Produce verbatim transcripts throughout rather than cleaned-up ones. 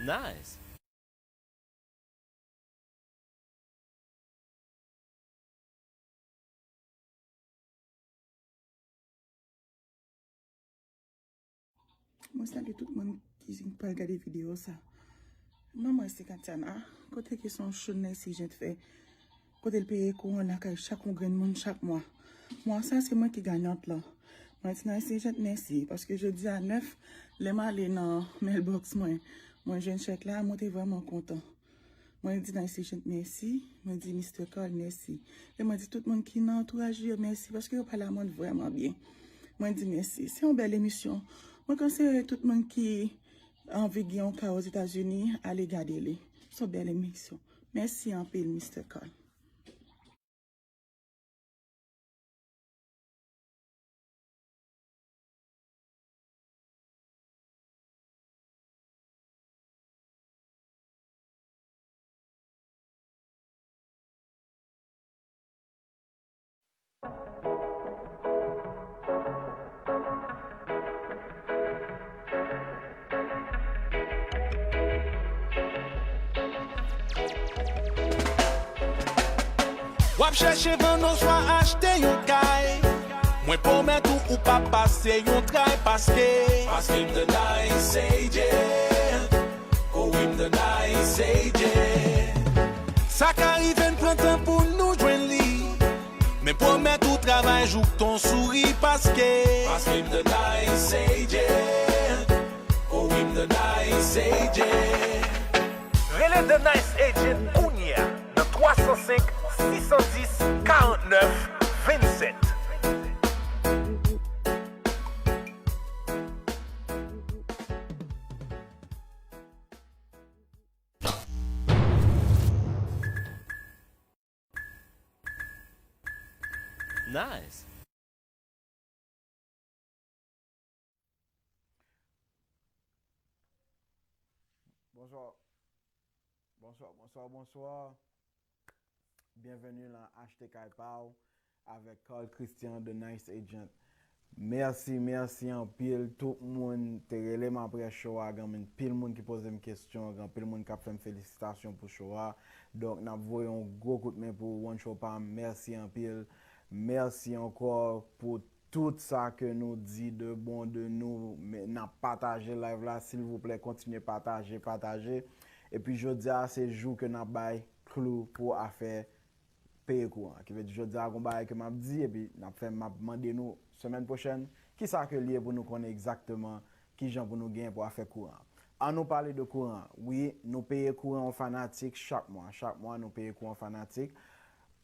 Nice. Mwen salye tout moun ki pral gade videyo sa. Manman se Katiana, kote ki son show Nice Agent fè, kote l peye kouran lakay chak yon grenn moun chak mwa. Mwa sa se mwen ki ganyant lan. Mwen di Nice Agent mèsi, paske jodi a nèf, lè m ale nan mailbox mwen, mwen jwenn chèk la, mwen te vrèman kontan. Mwen di Nice Agent mèsi, mwen di Mister Carl mèsi. E mwen di tout moun ki nan antouraj li yo mèsi, paske yo pale a mwen vrèman byen. Mwen di mèsi. Se yon bèl emisyon. Mwen konseye tout moun ki anvi gen yon kay Ozetazini, ale gade li. Se yon bèl emisyon. Mèsi anpil, Mister Carl. W ap chèche vann oswa achte yon kay? Mwen pwomèt ou, ou p ap pase yon tray paske. Paske m nan Nice Agent. Oh wi, m nan Nice Agent. Sa ka rive n pran tan pou nou jwenn li. Men pwomèt ou travay jouk ton souri paske. Paske m nan Nice Agent. Oh wi, m nan Nice Agent. Rele The Nice Agent kounye a nan twa san senk, sis san dis, karant nèf, vennsèt. Nice. Bonswa. Bonswa, bonswa, bonswa. Byenveni nan Achte Kay Pa W avèk Carl Christian, The Nice Agent. Mèsi, mèsi anpil. Tout moun te rele m apre show a, gen anpil moun ki poze m kesyon, gen anpil moun k ap fè m felisitasyon pou show a. Donk, n ap voye yon gwo kout men pou One Show pa m. Mèsi anpil. Mèsi ankò pou tout sa ke nou di de bon de nou. Men, n ap pataje live la, silvouplè, kontinye pataje, pataje. Epi jodi a, se jou ke n ap bay klou pou afè peye kouran. Ki vle di jodi a gon bagay ke m ap di, epi n ap fè, m ap mande nou semèn pwochèn, kisa ke l ye pou nou konnen egzakteman kijan pou nou genyen pou afè kouran. An nou pale de kouran. Wi, nou peye kouran yon fanatik chak mwa. Chak mwa, nou peye kouran fanatik.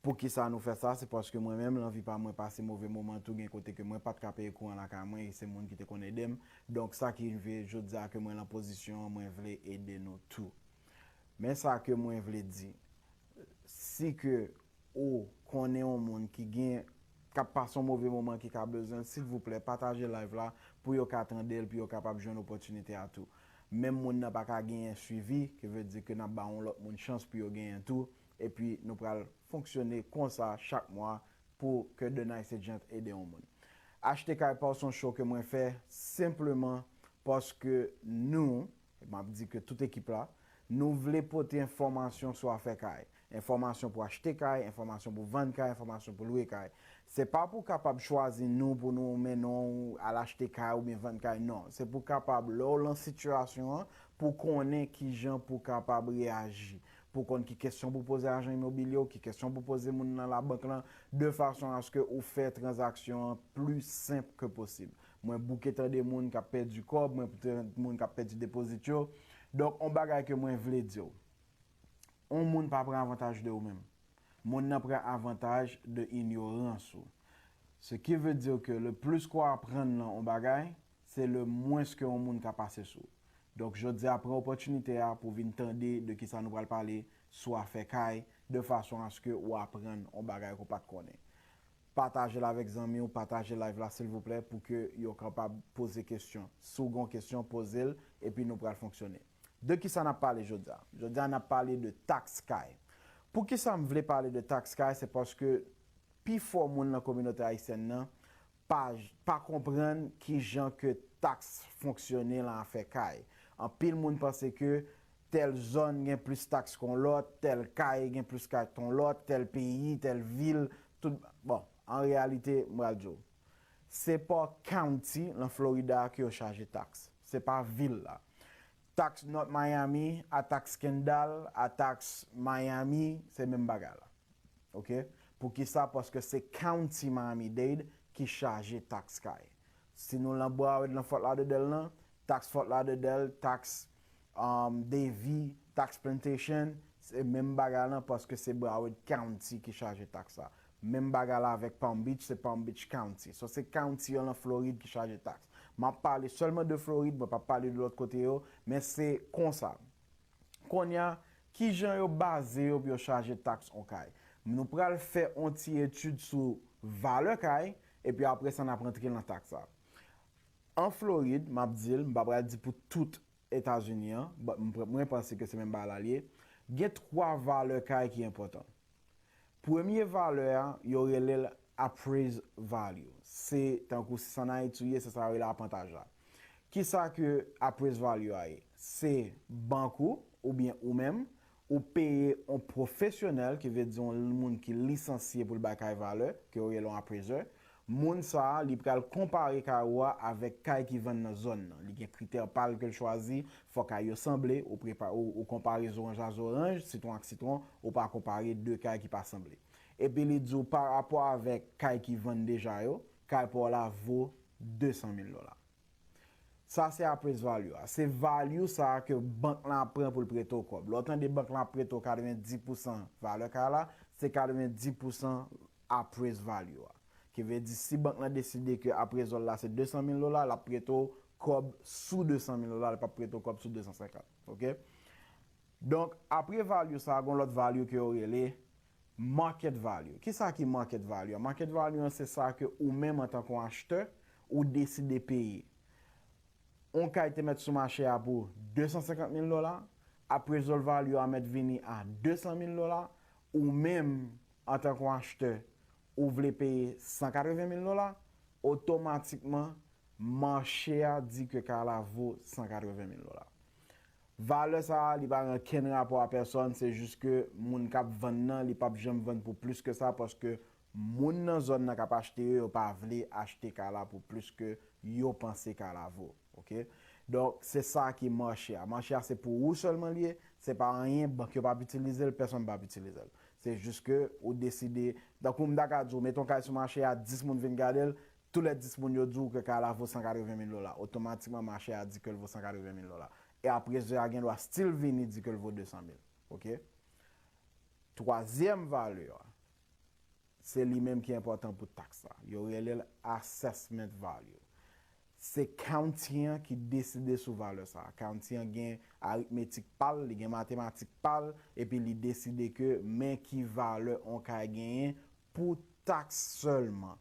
Poukisa nou fè sa? Se paske mwen menm, lanvi pa mwen pase move moman tou, gen kote ke mwen pa t ka peye kouran lakay mwen, e se moun ki te konn ede m. Donk, sa ki rive jodi a ke mwen lan pozisyon an, mwen vle ede nou tou. Men sa ke mwen vle di, si ke ou konnen yon moun ki gen, k ap pase yon move moman, ki ka bezwen l, silvouplè, pataje live la pou yo ka tande l, pou yo kapab jwenn opòtinite a tou. Menm moun nan pa ka genyen swivi, ki vle di ke n ap ba yon lòt moun chans pou yo genyen tou, epi nou pral fonksyone konsa chak mwa pou ke The Nice Agent ede yon moun. Achte Kay Pa W se yon show ke mwen fè senpleman paske nou, m ap di ke tout ekip la, nou vle pote enfòmasyon sou afè kay. Enfòmasyon pou achte kay, enfòmasyon pou vann kay, enfòmasyon pou lwe kay. Se pa pou kapab chwazi nou, pou nou mennen w al achte kay oubyen vann kay, non. Se pou kapab, lè w lan sitiyasyon an, pou konnen kijan pou kapab reyaji. Pou konn ki kesyon pou poze ajan imobilye w, ki kesyon pou poze moun nan labank lan, de fason aske ou fè tranzaksyon an pli senp ke posib. Mwen bouke tande moun k ap pèdi kòb, mwen tande moun k ap pèdi depozit yo. Donk, on bagay ke mwen vle di w, on moun pa pran avantaj de ou menm. Moun nan pran avantaj de inyorans ou. Ce qui veut dire que le plus ke w aprann nan on bagay, se le mwens ke yon moun ka pase sou ou. Donk, jodi a, pran opòtinite a pou w vin tande de kisa nou pral pale sou afè kay, de fason aske ou aprann on bagay ke w pa t konnen. Pataje l avèk zanmi w, pataje live la, silvouplè, pou ke yo kapab poze kesyon. Si w gen yon kesyon, poze l, epi nou pral fonksyone. De kisa n ap pale jodi a? Jodi a, n ap pale de taks kay. Poukisa m vle pale de taks kay? Se paske pifò moun nan kominote ayisyèn nan pa, pa konprann kijan ke taks fonksyone lan afè kay. Anpil moun panse ke tèl zòn gen plis taks kon lòt, tèl kay gen plis taks kon lòt, tèl peyi, tèl vil, tout, bon, an reyalite, m pral di w, se pa county lan Florida ke yo chaje taks. Se pa vil la. Taks North Miami, a taks Kendall, a taks Miami, se menm bagay la. Ok? Poukisa? Paske se county Miami-Dade ki chaje taks kay. Si nou lan Broward, lan Fort Lauderdale lan, taks Fort Lauderdale, taks um, Davie, taks Plantation, se menm bagay lan paske se Broward County ki chaje taks la. Menm bagay la avèk Palm Beach, se Palm Beach County. So se county yo lan Florid ki chaje taks. M ap pale sèlman de Florid, mwen p ap pale de lòt kote yo, men se konsa. Kounye a, kijan yo baze yo pou yo chaje taks on kay? Nou pral fè on ti etid sou valè kay, epi apre sa n ap rantre lan taks la. An Florid, m ap di l, m pa pral di pou tout Etazini an, but m pr- mwen panse ke se menm bagay la l ye, gen twa valè kay ki enpòtan. Premye valè a, yo rele l appraised value. Se tankou si se ann Ayiti w ye, se sa yo rele apantaj la. Kisa ke appraised value a ye? Se bank ou, oubyen ou menm, ou peye on pwofesyonèl, ki vle di on moun ki lisansye pou l bay kay valè, ke yo rele on appraiser. Moun sa a, li pral konpare kay ou a avèk kay ki vann nan zòn nan. Li gen kritè pa l ke l chwazi, fò kay yo sanble, ou prepa, ou, ou konpare zoranj a zoranj, sitwon ak sitwon, ou pa konpare de kay ki pa sanble. Epi li di w pa rapò avèk kay ki vann deja yo, kay pa w la vo de san mil dola. Sa se appraised value a. Se value sa a ke bank lan ap pran pou l prete w kòb. Lè w tande bank lan ap prete w katrevenndis pousan valè kay la, se katrevenndis pousan appraised value a. Ki vle di si bank lan deside ke appraisal la se de san mil dola, l ap prete w kòb sou de san mil dola, li p ap prete w kòb sou de san senkant. Ok? Donk, apre value sa a, gen yon lòt value ke yo rele market value. Kisa ki market value a? Market value an se sa ke ou menm antanke yon achtè, ou deside peye. On kay te mèt sou mache a pou de san senkant mil dola, appraisal value a mèt vini a de san mil dola, ou menm antanke yon achtè, ou vle peye san katreven mil dola, otomatikman mache a di ke kay la vo san katreven mil dola. Valè sa a, li pa gen okenn rapò a pèsòn, se jis ke moun k ap vann nan, li p ap janm vann pou plis ke sa, paske moun nan zòn nan k ap achte yo, yo pa vle achte kay la pou plis ke yo panse kay la vo. Ok? Donk, se sa ki mache a. Mache a, se pou ou sèlman l ye, se pa anyen, bank yo p ap itilize l, pèsonn p ap itilize l. Se jis ke ou deside, tankou m ta ka di w, mete yon kay sou mache a, dis moun vin gade l, tou lè dis moun yo di w ke kay la vo san katreven mil dola, otomatikman mache a di ke l vo san katreven mil dola. E appraisal a gen dwa still vini di ke l vo de san mil. Ok? Twazyèm valè a, se li menm ki enpòtan pou taks la. Yo rele l assessment value. Se county an ki deside sou valè sa a. County an gen aritmetik pa l, li gen matematik pa l, epi li deside ke men ki valè on kay genyen pou taks sèlman.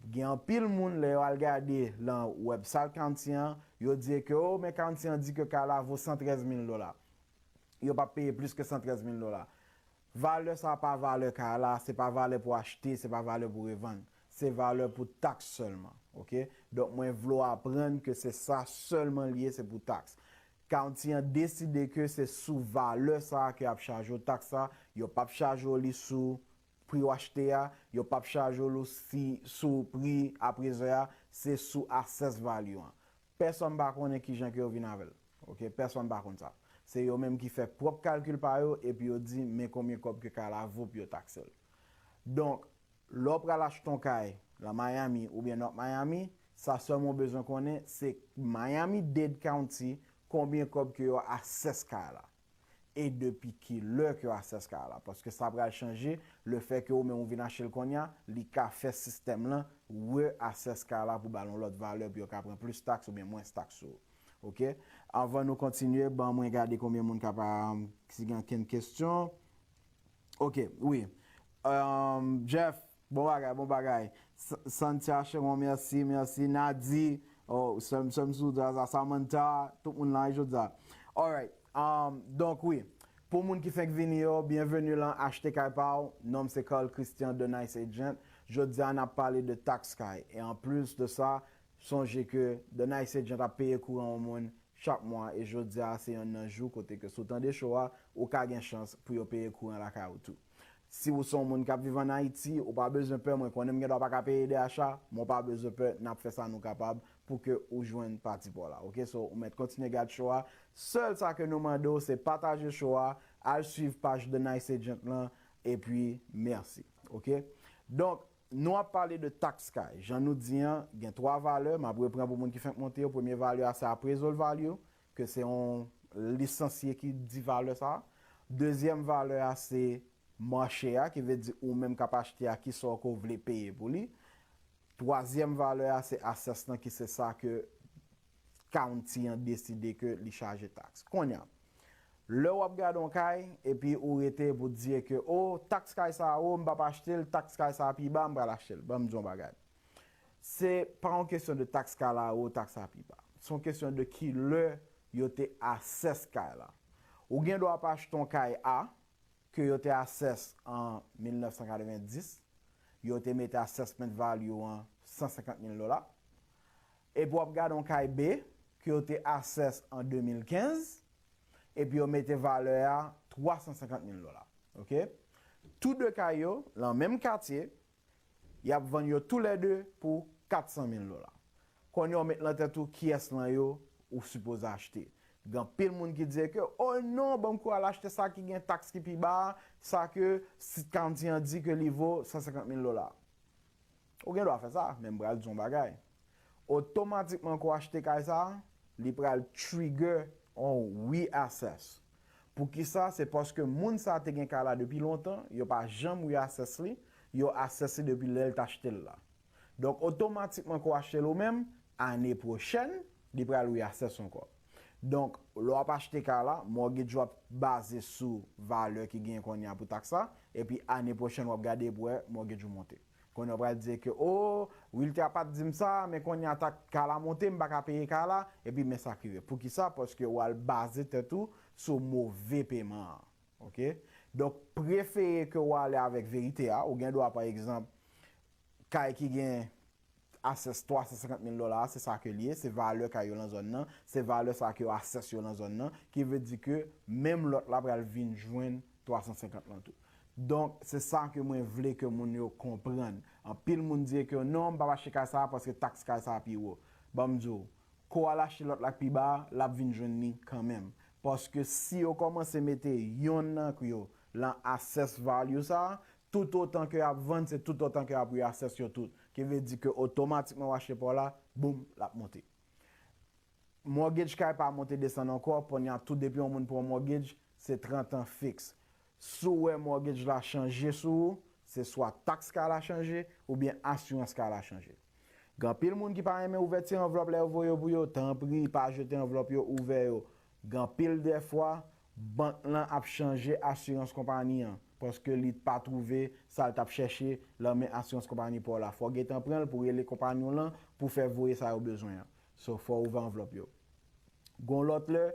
Gen anpil moun, lè yo al gade lan website county an, yo di ke, o, men county an di ke kay la vo san trèz mil dola. Yo p ap peye plis ke san trèz mil dola. Valè sa a pa valè kay la, se pa valè pou achte, se pa valè pou revann. Se valè pou taks sèlman. Ok? Donk, mwen vle w aprann ke se sa sèlman l ye, se pou taks. County an deside ke se sou valè sa a ke y ap chaje w taks la, yo p ap chaje w li sou pri w achte a, yo p ap chaje w li si, sou pri appraisal a, se sou assessed value an. Pèsonn pa konnen kijan ke yo vin avè l. Ok? Pèsonn pa konn sa. Se yo menm ki fè pwòp kalkil pa yo, epi yo di, men konbyen kòb ke kay la vo pou yo takse l. Donk, lè w pral achte yon kay lan Miami oubyen North Miami, sa sèlman w bezwen konnen, se Miami-Dade County, konbyen kòb ke yo assess kay la. E depi ki lè ke yo assess kay la. Paske sa pral chanje, lefètke ou menm ou vin achte l kounye a, li ka fè sistèm lan re-assess kay la pou ba l yon lòt valè, pou yo ka pran plis taks oubyen mwens taks sou ou. Ok? Anvan nou kontinye, ban mwen gade konbyen moun k ap, um, si gen okenn kesyon. Ok, wi. Um, Jeff, bon bagay, bon bagay. S- Santia Cheron, mèsi, mèsi. Nadi, oh, sè m, sè m sou dra sa, Samantha, tout moun la, jodi a. Alright. Um, donk, wi. Pou moun ki fenk vini yo, byenveni lan Achte Kay Pa W. Non m se Carl Christian, The Nice Agent. Jodi a, n ap pale de taks kay. E anplis de sa, sonje ke The Nice Agent ap peye kouran yon moun chak mwa, e jodi a se yonn nan jou kote ke si w tande cho a, ou ka gen chans pou yo peye kouran lakay ou tou. Si ou se yon moun k ap viv ann Ayiti, ou pa bezwen pè, mwen konnen m gen dwa pa ka peye D H a, men w pa bezwen pè, n ap fè sa nou kapab pou ke ou jwenn pati pa w la, oke? So, ou mèt kontinye gad cho a. Sèl sa ke nou mande w, se pataje cho a, al swiv paj The Nice Agent lan, epi mèsi, oke? Donk, nou ap pale de taks kay. Jan nou di an, gen twa valè, m ap repran pou moun ki fenk monte yo. Premye valè a se appraisal value, ke se yon lisansye ki di valè sa a. Dezyèm valè a se mache a, ki vle di ou menm k ap achte a, kisa w ke w vle peye pou li. Twazyèm valè a se assessment, ki se sa ke county an deside ke li chaje taks. Kounye a, lè w ap gade yon kay, epi ou rete pou di ke, o, taks kay sa a wo, m p ap achte l, taks kay sa a pi ba, m pral achte l. Ban m di yon bagay. Se pa yon kesyon de taks kay la wo, taks la pi ba. Se yon kesyon de ki lè yo te assess kay la. Ou gen dwa ap achte yon kay A, ke yo te assess an mil nèf san katrevenndis, yo te mete assessment value an san senkant mil dola. Epi w ap gade yon kay B, ke yo te assess an de mil kenz, epi yo mete valè a twa san senkant mil dola. Oke? Tou de kay yo, nan menm katye, y ap vann yo toulède pou kat san mil dola. Kounye a w met nan tèt ou kiyès nan yo ou sipoze achte. Gen anpil moun ki di ke, o non, ban m kou al achte sa ki gen taks ki pi ba a, sa ke si county an di ke li vo san senkant mil dola. Ou gen dwa fè sa, men m pral di w yon bagay. Otomatikman ke w achte kay sa a, li pral trigger yon reassess. Poukisa? Se paske moun sa a te gen kay la depi lontan, yo pa janm reassess li, yo assess li depi lè l t achte l la. Donk, otomatikman ke w achte l ou menm, ane pwochèn, li pral reassess ankò. Donk, lè w ap achte kay la, mortgage ou ap baze sou valè ki genyen kounye a pou taks la, epi ane pwochèn w ap gade pou wè mortgage ou monte. Kounye a w pral di ke, o, Wilter pa t di m sa, men kounye a tak kay la monte, m pa ka peye kay la, epi men sa k rive. Poukisa? Paske w al baze tèt ou sou move peman an. Oke? Donk, prefere ke w ale avèk verite a. Ou gen dwa, pa egzanp, kay ki gen assess twa san senkant mil dola, se sa ke l ye, se valè kay yo nan zòn nan, se valè sa ke yo assess yo nan zòn nan, ki vle di ke menm lòt la pral vin jwenn twa san senkant lan tou. Donk, se sa ke mwen vle ke moun yo konprann. Anpil moun di ke non, m p ap achte kay sa a paske taks kay sa a pi wo. Ban m di w, ke w al achte lòt la k pi ba a, l ap vin jwenn li kanmenm. Paske si yo kòmanse mete yonn nan yo lan assess value sa a, toutotan ke y ap vann, se toutotan ke y ap reassess yo tout. Ki vle di ke otomatikman w achte pa w la, boum, l ap monte. Mortgage kay pa monte desann ankò, kounye a tou depi yon moun pran mortgage, se trant an fiks. Si w wè mortgage la chanje sou ou, se swa taks kay la chanje oubyen asirans kay la chanje. Gen anpil moun ki pa renmen ouvèti anvlòp lè yo voye yo pou yo, tanpri, pa jete anvlòp yo, ouvè yo. Gen anpil dèfwa, bank lan ap chanje asirans konpayi an, paske li pa twouve sa l t ap chèche lan men asirans konpayi pa w la. Fò w gentan pran l pou w rele konpayi w lan pou w fè voye sa yo bezwen an. So, fò w ouvè anvlòp yo. Gon lòt lè,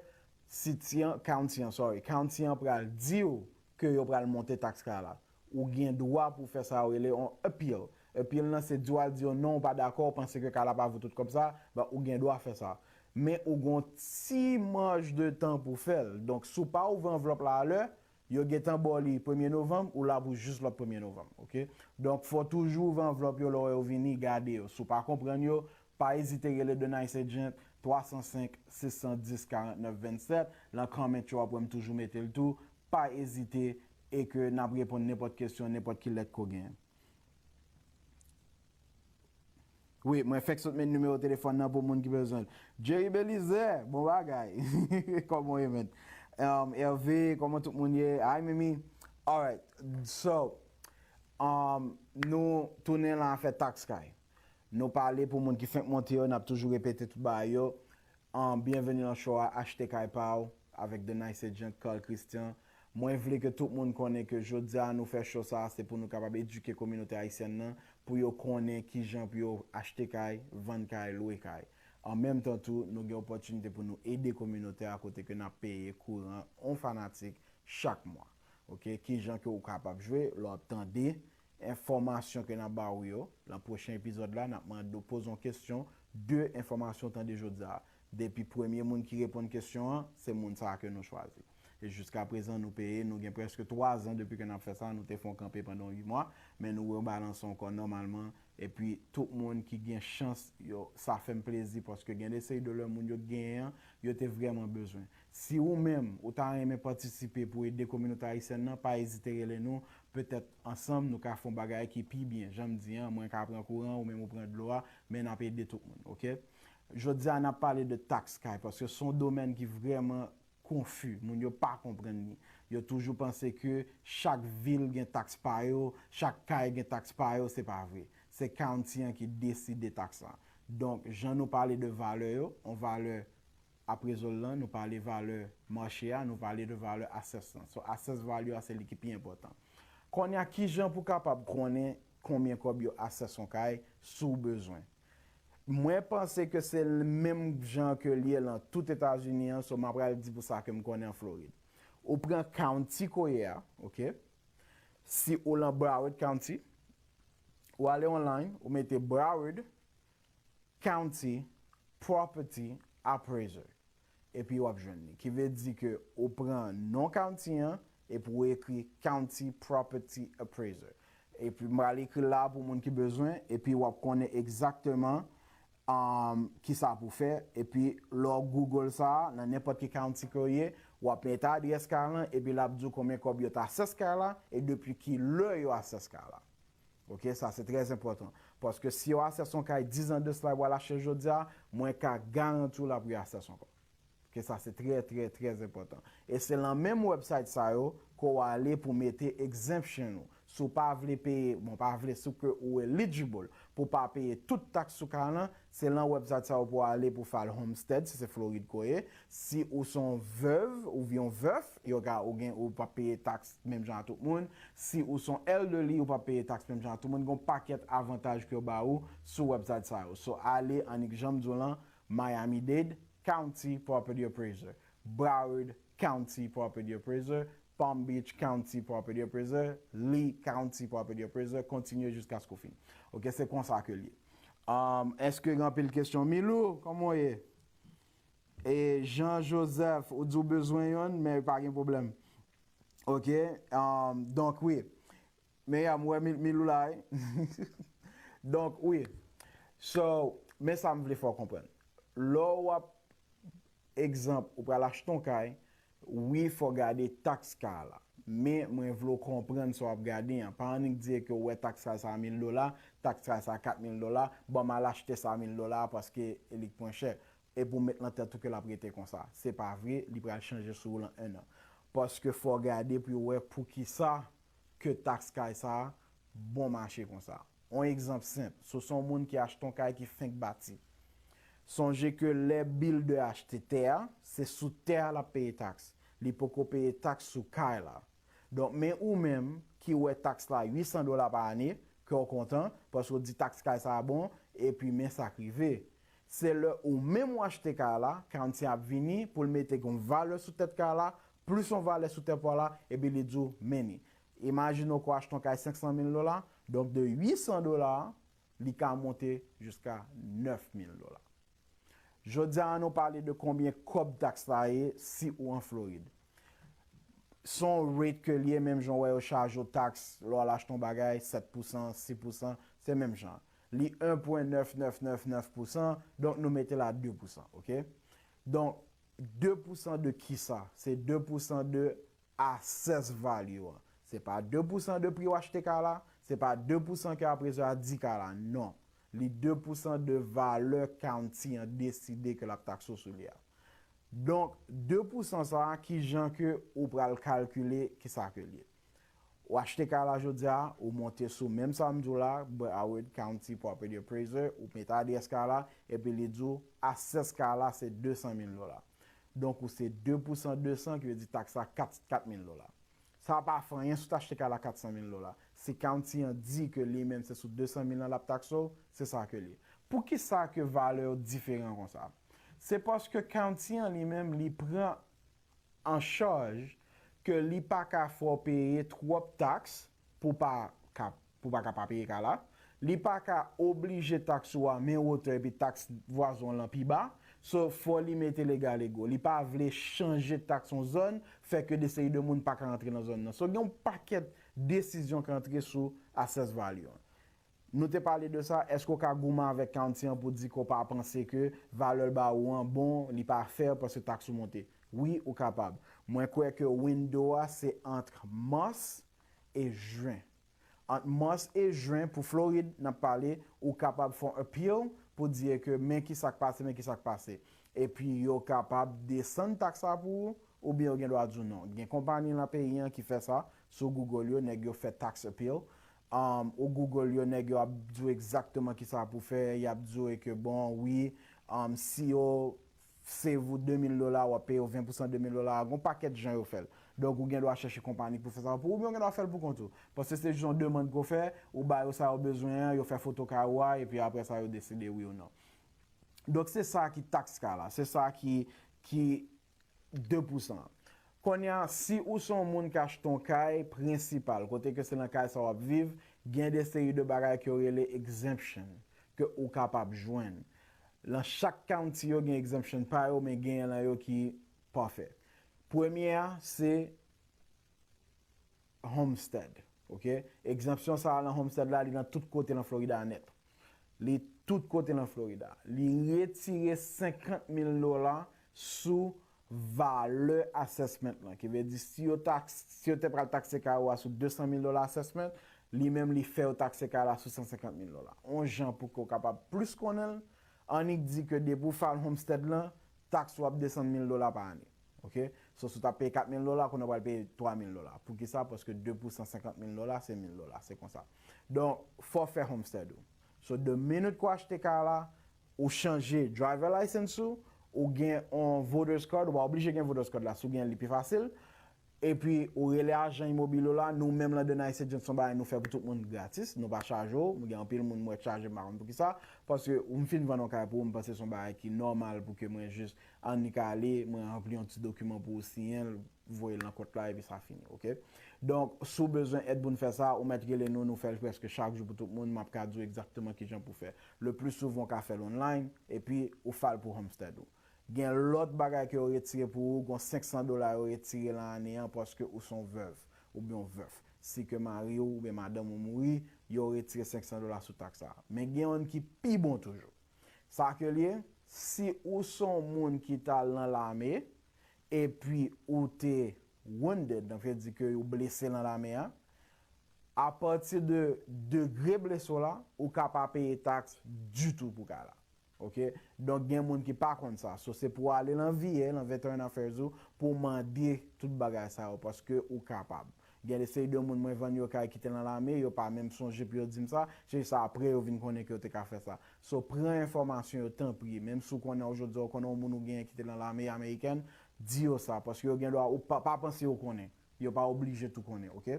city an, county an, sorry, county an pral di w ke yo pral monte taks kay la. Ou gen dwa pou w fè sa yo rele yon appeal. Appeal lan se di w al di yo non, ou pa dakò, ou panse ke kay la pa vo tout kòb sa, ben, ou gen dwa fè sa. Men ou gon ti maj de tan pou w fè l. Donk, si w pa ouvè anvlòp la alè, yo gentan ba w li premye novanm, ou la pou jis lòt premye novanm, oke? Donk, fò w toujou ouvè anvlòp yo lè w wè yo vini, gade yo. Si w pa konprann yo, pa ezite rele The Nice Agent, twa san senk, sis san dis, karant nèf vennsèt. Lan comment yo, w ap wè m toujou mete l tou. Pa ezite, e ke n ap reponn nenpòt kesyon, nenpòt ki lèt ke w genyen. Wi, mwen fèk sot met nimewo telefòn nan pou moun ki bezwen l. Jerry Belizaire, bon bagay. Kòman w ye, man? Um, Hervé, kòman tout moun ye? Hi, Mimi. Alright, so, um, nou tounen lan afè taks kay. Nou pale pou moun ki fenk monte yo, n ap toujou repete tout bagay yo. An, byenveni nan show a Achte Kay Pa W avèk The Nice Agent Carl Christian. Mwen vle ke tout moun konnen ke jodi a nou fè show sa a, se pou nou kapab edike kominote ayisyèn nan, pou yo konnen kijan pou yo achte kay, vann kay, lwe kay. An menm tan tou, nou gen opòtinite pou nou ede kominote a kote ke n ap peye kouran on fanatik chak mwa. Oke, kijan ke ou kapab jwe, lè w ap tande enfòmasyon ke n ap ba ou yo, lan pwochen epizòd la, n ap mande w poze yon kesyon de enfòmasyon w tande jodi a. Depi premye moun ki reponn kesyon an, se moun sa a ke nou chwazi. E jiska prezan, nou peye, nou gen prèske twa zan depi ke n ap fè sa, nou te fè yon kanpe pandan uit mwa, men nou rebalanse ankò nòmalman, epi tout moun ki gen chans, yo, sa fè m plezi, paske gen de seri de lè moun yo genyen an, yo te vrèman bezwen. Si ou menm, ou ta renmen patisipe pou ede kominote ayisyèn nan, pa ezite rele nou, petèt ansanm nou ka fè yon bagay ki pi byen. Jan m di an, mwen ka pran kouran, ou menm ou pran dlo a, men n ap ede tout moun, oke? Jodi a, n ap pale de taks kay, paske se yon domèn ki vrèman konfi. Moun yo pa konprann li. Yo toujou panse ke chak vil gen taks pa yo, chak kay gen taks pa yo, se pa vre. Se county an ki deside taks la. Donk, jan nou pale de valè yo, yon valè ap rezòl lan, nou pale valè mache a, nou pale de valè assessed lan. So, assessed value a, se li ki pi enpòtan. Kounye a, kijan pou kapab konnen konbyen kòb yo assess yon kay si w bezwen? Mwen panse ke se l-, menm jan ke l ye lan tout Etazini an, so m ap pral di pou sa ke m konnen an Florid. Ou pran county ke w ye a, oke? Si ou lan Broward County, ou ale online, ou mete Broward County Property Appraiser. Epi w ap jwenn li. Ki vle di ke ou pran non county an, epi w ekri County Property Appraiser. Epi m pral ekri l la pou moun ki bezwen, epi w ap konnen egzakteman, um, kisa pou fè. Epi lè w Google sa, nan nenpòt ki county ke w ye, w ap mete adrès kay lan, epi l ap di w konbyen kòb yo t assess kay la, e depi ki lè yo assess kay la. Oke, sa se trè enpòtan. Paske si yo assess yon kay diz an de sila, yo pral achte jodi a, mwen ka garanti w l ap re-assess ankò. Oke, sa se trè, trè, trè enpòtan. E se lan menm website sa yo ke w ale pou mete exemption ou. Si w pa vle peye, bon, pa vle, si w ke ou eligible pou pa peye tout taks sou kay lan, se lan website sa yo pou w ale pou file homestead, si se Florid ke w ye. Si ou se yon vèv, ou yon vèf, yo ka, ou gen, ou p ap peye taks menm jan a tout moun. Si ou se yon elderly, ou p ap peye taks menm jan a tout moun. Gen yon pakèt avantaj ke yo ba ou sou website sa yo. So, ale, annik jan m di w lan, Miami-Dade County Property Appraiser, Broward County Property Appraiser, Palm Beach County Property Appraiser, Lee County Property Appraiser, kontinye jiskaske w fin. Oke, se konsa ke l ye. Um, èske gen anpil kesyon? Milou, kòman w ye? E Jean Joseph, ou di w bezwen yonn, men pa gen pwoblèm. Oke, um, donk wi. Meyam, m wè Mil-, Milou la, wi. Donk, wi. So, men sa m vle fè w konprann. Lè w ap, egzanp, ou pral achte yon kay, wi, fò w gade taks kay la. Men, mwen vle w konprann sa w ap gade an. Pa annik di ke w wè taks kay sa a mil dola, taks kay sa a kat mil dola, ban m al achte sa a mil dola paske li k pwen chè. Epi w met lan tèt ou ke l ap rete konsa. Se pa vre, li pral chanje sou ou lan en an. Paske fò w gade pou w wè poukisa ke taks kay sa a bon mache konsa. Yon egzanp senp, si w se yon moun ki achte yon kay ki fenk bati. Sonje ke lè builder achte tè a, se sou tè a l ap peye taks. Li poko peye taks sou kay la. Donk, men ou menm ki wè taks la uit san dola pa ane, kè w kontan, paske w di taks kay sa a bon, epi men sa k rive. Se lè ou menm w achte kay la, county ap vini pou l mete yon valè sou tèt kay la, plis yon valè sou tè pa w la, epi li di w, men ni. Imajine w ke w achte yon kay senk san mil dola, donk de uit san dola, li ka monte jiska nèf mil dola. Jodi a, ann nou pale de konbyen kòb taks la ye si ou an Florid. Se yon rate ke l ye, menm jan w wè yo chaje w taks lè w al achte yon bagay, sèt pousan, sis pousan, se menm jan. Li en pwen nèf nèf nèf nèf pousan, donk nou mete l a de pousan, oke? Donk, de pousan de kisa? Se de pousan de assessed value an. Se pa de pousan de pri w achte kay la, se pa de pousan ke appraisal di kay la, non. Li de pousan de valè county an deside ke l ap takse w sou li a. Donk, de pousan sa a, kijan ke ou pral kalkile kisa ke l ye? Ou achte kay la jodi a, ou monte sou menm sa m di w la, Broward County Property Appraiser, ou mete adrès kay la, epi li di w, assessed kay la se de san mil dola. Donk, ou se de pousan de san, ki vle di taks la kat, kat mil dola. Sa pa fè anyen si w t achte kay la kat san mil dola. Si county an di ke li menm se sou de san mil lan l ap takse w, se sa ke l ye. Poukisa ke valè yo diferan konsa? Se paske county an li menm, li pran an chaj ke li pa ka fè w peye twòp taks pou pa ka, pou pa ka pa peye kay la. Li pa ka oblije taks ou a menm wotè epi taks vwazen w lan pi ba. So, fò li mete legal ego. Li pa vle chanje taks yon zòn, fè ke de seri de moun pa ka rantre nan zòn nan. So, gen yon pakèt desizyon ki antre sou assessed value an. Nou te pale de sa, èske w ka goumen avèk county an pou di ke w pa panse ke valè l ba ou an bon, li pa fè paske taks ou monte? Wi, ou kapab. Mwen kwè ke window a se ant mas e jen. Ant mas e jen pou Florid, n ap pale, ou kapab fè yon appeal pou di ke men ki sa k pase, men ki sa k pase. Epi yo kapab desann taks la pou ou, oubyen yo gen dwa di w non. Gen konpayi nan peyi an ki fè sa, si w Google yo, nèg yo fè tax appeal. Um, ou Google yo, nèg yo ap di w egzakteman ki sa pou fè, y ap di w ke bon, wi, um, si yo save ou de mil dola, w ap peye yo ven pousan de mil dola, gon pakèt jan yo fè l. Donk, ou gen dwa chèche konpayi pou fè sa pou ou, oubyen ou gen dwa fè l pou kont ou. Paske se jis yon demann ke w fè, ou ba yo sa yo bezwen an, yo fè foto kay ou a, epi apre sa, yo deside wi ou non. Donk, se sa ki taks kay la, se sa ki, ki de pousan an. Kounye a, si ou se yon moun ki achte yon kay prensipal, kote ke se nan kay sa w ap viv, gen de seri de bagay ke yo rele exemption, ke ou kapab jwenn. Nan chak county yo gen exemption pa yo, men genyen nan yo ki pafè. Premye a, se homestead. Ok? Egzanpsyon sa a nan homestead la, li nan tout kote nan Florida nèt. Li tout kote nan Florida. Li retire senkant mil dola sou valè assessment lan. Ki vle di, si yo taks, si yo te pral takse kay ou a sou de san mil dola assessment, li menm li fè yo takse kay la sou san senkant mil dola. On jan pou ke w kapab plis konnen l, annik di ke depi w file homestead lan, taks ou ap desann mil dola pa ane. Ok? So, si w t ap peye kat mil dola, kounye a w pral peye twa mil dola. Poukisa? Paske de pousan senkant mil dola, se mil dola. Se konsa. Donk, fò w fè homestead ou. So, the minute ke w achte kay la, ou chanje driver license ou, ou gen yon voters card, ou pa oblije gen voters card la, si w gen l, li pi fasil. Epi, ou rele ajan imobilye w la, nou menm lan The Nice Agent se yon bagay nou fè pou tout moun gratis, nou pa chaje w, gen anpil moun mwen chaje, m pa konn poukisa, paske ou m fin vann yon kay pou ou, m panse se yon bagay ki nòmal pou ke mwen jis annik ale, mwen ranpli yon ti dokiman pou ou siyen l, voye l nan kont la, epi sa fini, ok? Donk, si w bezwen èd pou n fè sa, ou mèt rele nou, nou fè l prèske chak jou pou tout moun, m ap ka di w egzakteman kijan pou fè. Le pli souvan, w ka fè l online, epi ou file pou homestead ou. Gen lòt bagay ke yo retire pou ou, gon senk san dola yo retire lan ane an paske ou se yon vèv oubyen yon vèf. Si ke mari w oubyen madanm ou mouri, yo retire senk san dola sou taks sa a. Men gen youn ki pi bon toujou. Sa ke l ye, si ou se yon moun ki t al nan lame, epi ou te wounded, donk vle di ke ou blese lan lame a, apati de degre blese w la, ou ka pa peye taks ditou pou kay la. Ok? Donk, gen moun ki pa konn sa. So, se pou w ale lan V A, lan Veteran Affairs ou, pou w mande tout bagay sa yo, paske ou kapab. Gen de seri de moun mwen vann yo kay ki te lan lame, yo pa menm sonje pou yo di m sa, se jis apre yo vin konnen ke yo te ka fè sa. So, pran enfòmasyon yo, tanpri. Menm si w konnen, ou jodi a, ou konnen yon moun ou genyen ki te lan lame amerikèn, di yo sa, paske yo gen dwa, ou pa, pa panse yo konnen. Yo pa oblije tou konnen, ok?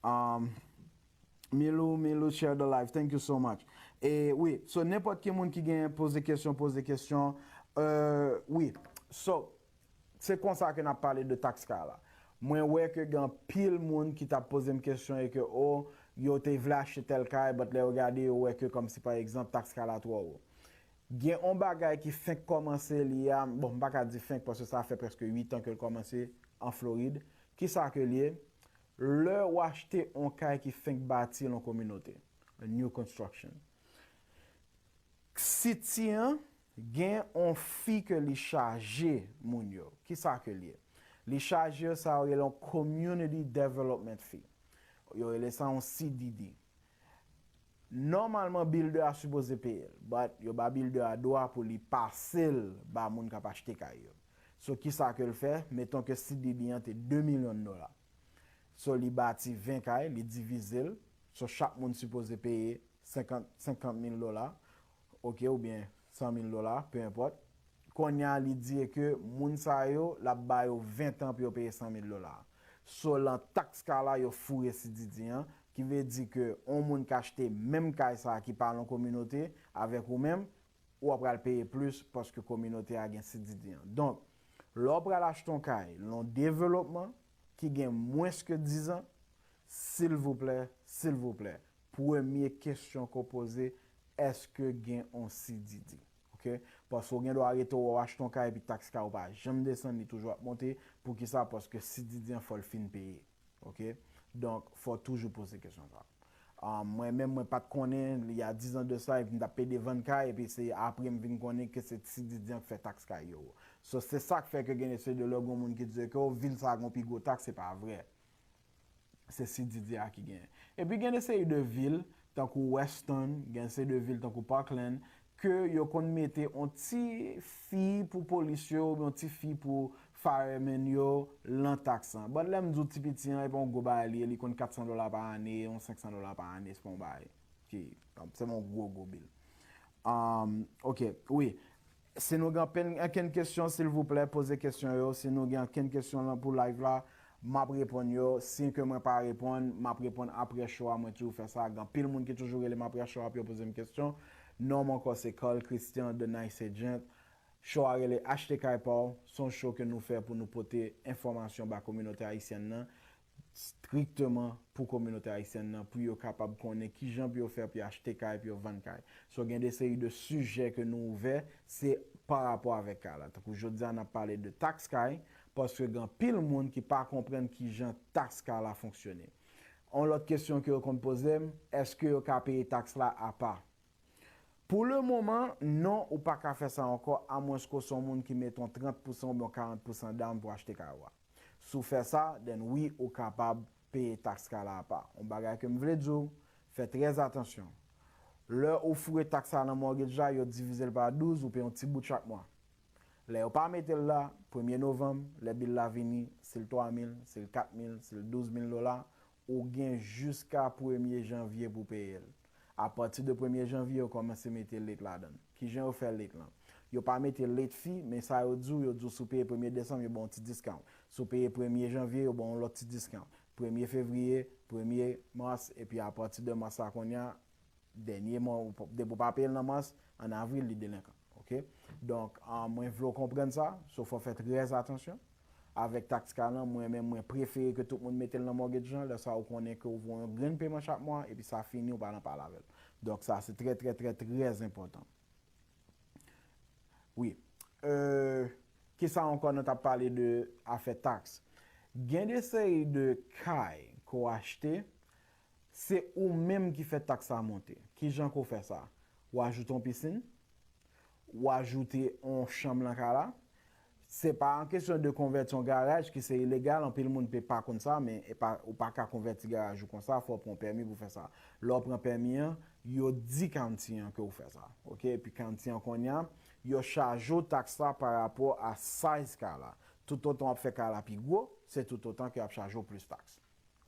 Um, Milou, Milou, share the live. Thank you so much. E wi, so nenpòt ki moun ki gen poze kesyon, poze kesyon. Euh, wi, so, se konsa ke n ap pale de taks kay la. Mwen wè ke gen anpil moun ki t ap poze m kesyon e ke, oh, yo te vle achte tèl kay, but lè yo gade, yo wè ke kòmsi pa egzanp taks kay la twò wo. Gen yon bagay ki fenk kòmanse li a, bon, m pa ka di fenk paske sa fè prèske uit an ke l kòmanse an Florid. Kisa ke l ye? Lè w achte yon kay ki fenk bati lan kominote, a new construction, city an gen yon fee ke li chaje moun yo. Kisa ke l ye? Li chaje yo sa yo rele yon community development fee. Yo rele sa yon C D D. Nòmalman, builder a sipoze peye l, but yo ba builder a dwa pou li pase l ba moun k ap achte kay yo. So, kisa ke l fè? Meton ke C D D an te de milyon dola. So, li bati ven kay, li divize l. So, chak moun sipoze peye senkant, senkant mil dola, ok, oubyen san mil dola, pe enpòt. Kounye a, li di ke moun sa yo, l ap ba yo ven tan pou yo peye san mil dola. So, lan taks kay la, yo foure C D D an, ki vle di ke yon moun k achte menm kay sa a ki pa lan kominote avèk ou menm, ou ap pral peye plis paske kominote a gen C D D an. Donk, lè w pral achte yon kay, lan developman ki gen mwens ke diz an, silvouplè, silvouplè, premye kesyon ke w poze, èske gen yon C D D? Ok? Paske w gen dwa rete w achte yon kay epi taks kay ou pa janm desann, li toujou ap monte. Poukisa? Paske sididyan fò l fin peye. Ok? Donk, fò w toujou poze kesyon sa. Ah, mwen menm, mwen pa t konnen, il y a dix ans de ça, epi m t ap pede vann kay, epi se apre m vin konnen ke se sididyan k fè taks kay yo. So, se sa k fè ke gen de se de lè gon moun ki di ke, "O, vil sa a gon pi gwo taks," se pa vre. Se sididyan ki genyen. Epi gen de seri de vil, tankou Weston, gen seri de vil tankou Parkland, ke yo konn mete yon ti fi pou polis yo, oubyen yon ti fi pou fireman yo, lan taks lan. But lè m di w ti piti an, e pa yon gwo bagay li ye, li konn kat san dola pa ane, yon senk san dola pa ane, se pa yon bagay ki, se pa yon gwo, gwo bil. Um, ok, wi. Si nou gen ankenn, ankenn kesyon, silvouplè, poze kesyon yo. Si nou gen ankenn kesyon lan pou live la, m ap reponn yo. Si ke mwen pa reponn, m ap reponn apre show a. Mwen toujou fè sa. Gen anpil moun ki toujou rele m apre show a pou yo poze m kesyon. Non m ankò se Carl Christian, The Nice Agent. Show a rele Achte Kay Pa W. Se yon show ke nou fè pou nou pote enfòmasyon ba kominote ayisyèn nan, strikteman pou kominote ayisyèn nan, pou yo kapab konnen kijan pou yo fè pou yo achte kay, pou yo vann kay. So, gen de seri de sijè ke nou ouvè, se pa rapò avèk kay la. Tankou jodi a, n ap pale de taks kay, paske gen anpil moun ki pa konprann kijan taks kay la fonksyone. Yon lòt kesyon ke yo konn poze m, èske yo ka peye taks la apa? Pou le moman, non, ou pa ka fè sa ankò, amwenske w se yon moun ki mete yon trant pousan oubyen yon karant pousan down pou achte kay ou a. Si w fè sa, then wi, ou kapab peye taks kay la apa. Yon bagay ke m vle di w, fè trè atansyon. Lè ou foure taks la nan mortgage la, yo divize l pa douz, ou peye yon ti bout chak mwa. Lè yo pa mete l la, premye novanm, lè bil la vini, si l twa mil, si l kat mil, si l douz mil dola, ou gen jiska premye janvye pou peye l. Apati de premye janvye, yo kòmanse mete late ladan l. Kijan yo fè late lan? Yo pa mete late fee, men sa yo di w, yo di w si w peye premye desanm, yo ba w yon ti discount. Si w peye premye janvye, yo ba w yon lòt ti discount. Premye fevriye, premye mas, epi apati de mas la kounye a, dènye mwa, ou pa- depi w pa peye l nan mas, an avril, li delenkan. Ok? Donk, ah, mwen vle w konprann sa, so fò w fè trè atansyon avèk taks kay lan. Mwen menm, mwen prefere ke tout moun mete l nan mortgage lan, lè sa ou konnen ke ou voye yon grenn peman chak mwa, epi sa fini, ou pa nan pale avè l. Donk, sa se trè, trè, trè, trè enpòtan. Wi. Euh, kisa ankò nou t ap pale de afè taks? Gen de seri de kay ke w achte, se ou menm ki fè taks la monte. Kijan ke w fè sa? Ou ajoute yon pisin, ou ajoute yon chanm nan kay la. Se pa an kesyon de konvèti yon garaj ki se ilegal, anpil moun pe pa konn sa, men e pa, ou pa ka konvèti garaj ou konsa, fò w pran pèmi pou fè sa. Lè w pran pèmi an, yo di county an ke w fè sa. Ok? Epi county an kounye a, yo chaje w taks la pa rapò a size kay la. Toutotan w ap fè kay la pi gwo, se toutotan ke y ap chaje w plis taks.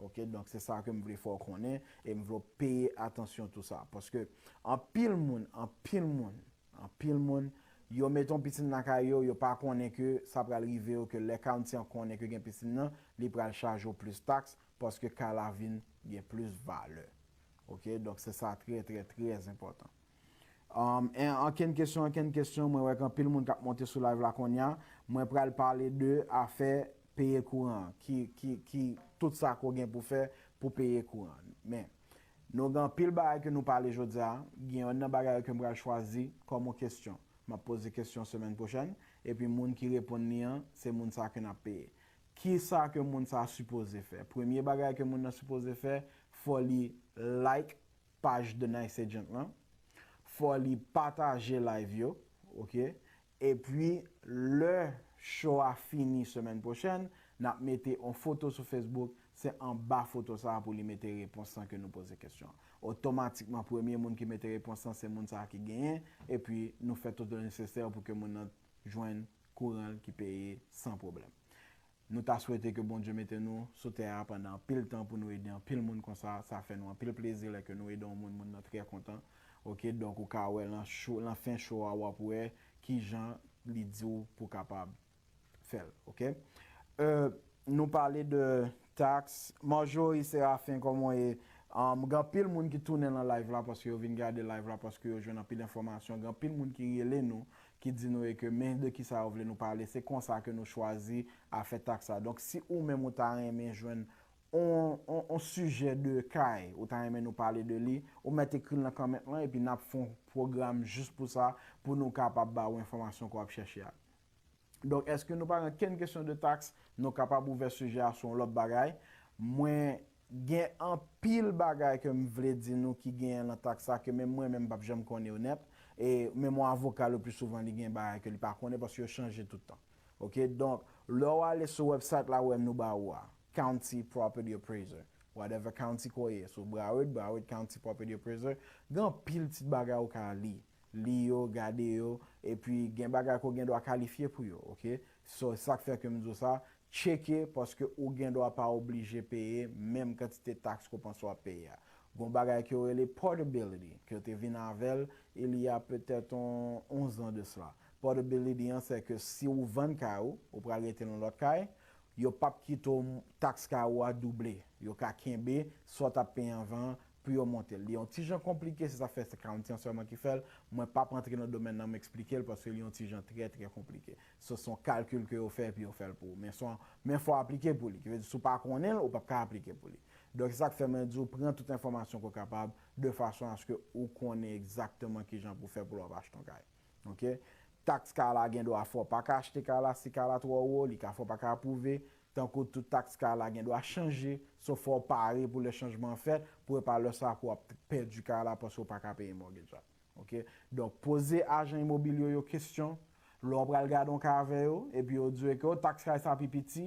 Ok, donk se sa ke m vle fè w konnen e m vle w peye atansyon tou sa. Paske anpil moun, anpil moun, anpil moun, yo mete yon pisin nan kay yo, yo pa konnen ke sa pral rive yo, ke lè county an konnen ke gen pisin nan, li pral chaje w plis taks paske kay la vin gen plis valè. Ok, donk se sa trè, trè, trè enpòtan. Um, en, ankenn kesyon, ankenn kesyon, mwen wè gen anpil moun k ap monte sou live la kounye a. Mwen pral pale de afè peye kouran, ki, ki, ki, tout sa ke w gen pou fè pou peye kouran. Men, nou gen anpil bagay ke nou pale jodi a, gen yonn nan bagay yo ke m pral chwazi kòm yon kesyon. M ap poze kesyon semèn pwochèn, epi moun ki reponn li an, se moun sa ke n ap peye. Kisa ke moun sa sipoze fè? Premye bagay ke moun nan sipoze fè, fò li like paj The Nice Agent lan. Fò li pataje live yo, ok? Epi, lè show a fini semèn pwochèn, n ap mete yon foto sou Facebook, se anba foto sa a pou li mete repons lan ke nou poze kesyon an. Otomatikman, premye moun ki mete repons lan, se moun sa a ki genyen, epi nou fè tout le nesesè pou ke moun nan jwenn kouran l ki peye san pwoblèm. Nou ta swete ke Bondye mete nou sou tè a pandan anpil tan pou nou ede anpil moun konsa. Sa fè nou anpil plezi lè ke nou ede yon moun, moun nan trè kontan. Ok, donk ou ka wè lan show, lan fen show a, w ap wè kijan li di w pou kapab fè l. Ok? Euh, nou pale de taks. Marjorie Séraphin, kòman w ye? Um, gen anpil moun ki tounen lan live la paske yo vin gade live la, paske yo jwenn anpil enfòmasyon. Gen anpil moun ki rele nou, ki di nou e ke men de kisa yo vle nou pale. Se konsa ke nou chwazi afè taks la. Donk, si ou menm ou ta renmen jwenn on, on, on sijè de kay, ou ta renmen nou pale de li, ou mèt ekri l nan kòmant lan, epi n ap fè yon pwogram jis pou sa, pou nou kapab ba ou enfòmasyon ke w ap chèche a. Donk, èske nou pa gen kenn kesyon de taks? Nou kapab ouvè sijè a sou yon lòt bagay. Mwen gen anpil bagay ke m vle di nou ki genyen nan taks sa, ke menm mwen menm m p ap janm konnen yo nèt. E menm yon avoka, le pli souvan, li gen bagay ke li pa konnen paske yo chanje tout tan. Ok? Donk, lè w ale sou website la, ou wè nou ba ou a, County Property Appraiser. Whatever county ke w ye, sou Broward, Broward County Property Appraiser, gen anpil ti bagay ou ka li. Li yo, gade yo, epi gen bagay ke w gen dwa kalifye pou yo, ok? So, sa k fè ke m di w sa, tcheke, paske ou gen dwa pa oblije peye menm kantite taks ke w panse w ap peye a. Gen yon bagay ke yo rele portability, ke yo te vin avè l, il y a peut-être on, onz an de cela. Portability an, se ke si ou vann kay ou, ou pral rete nan lòt kay, yo p ap kite w taks kay ou a double. Yo ka kenbe sa w t ap peye anvan an pou yo monte l. Li yon ti jan konplike, se sa k fè se county an sèlman ki fè l. Mwen p ap antre nan domèn nan, m eksplike l, paske li yon ti jan trè, trè konplike. Se, se yon kalkil ke yo fè, epi yo fè l pou ou. Men se yon, men fò w aplike pou li. Ki vle di, si w pa konnen l, ou p ap ka aplike pou li. Donk, se sa k fè mwen di w, pran tout enfòmasyon ke w kapab, de fason aske ou konnen egzakteman kijan pou w fè pou lè w ap achte yon kay. Ok? Taks kay la gen dwa fè w pa ka achte kay la si kay la twò wo, li ka fè w pa ka apwouve. Tankou tout taks kay la gen dwa chanje, so fò w pare pou lè chanjman an fèt, pou e pa lè sa ke w ap pèdi kay la paske w pa ka peye mortgage la. Ok? Donk, poze ajan imobilye yo kesyon. Lè w pral gade yon kay avè yo, epi yo di w ke, o, taks kay sa pi piti,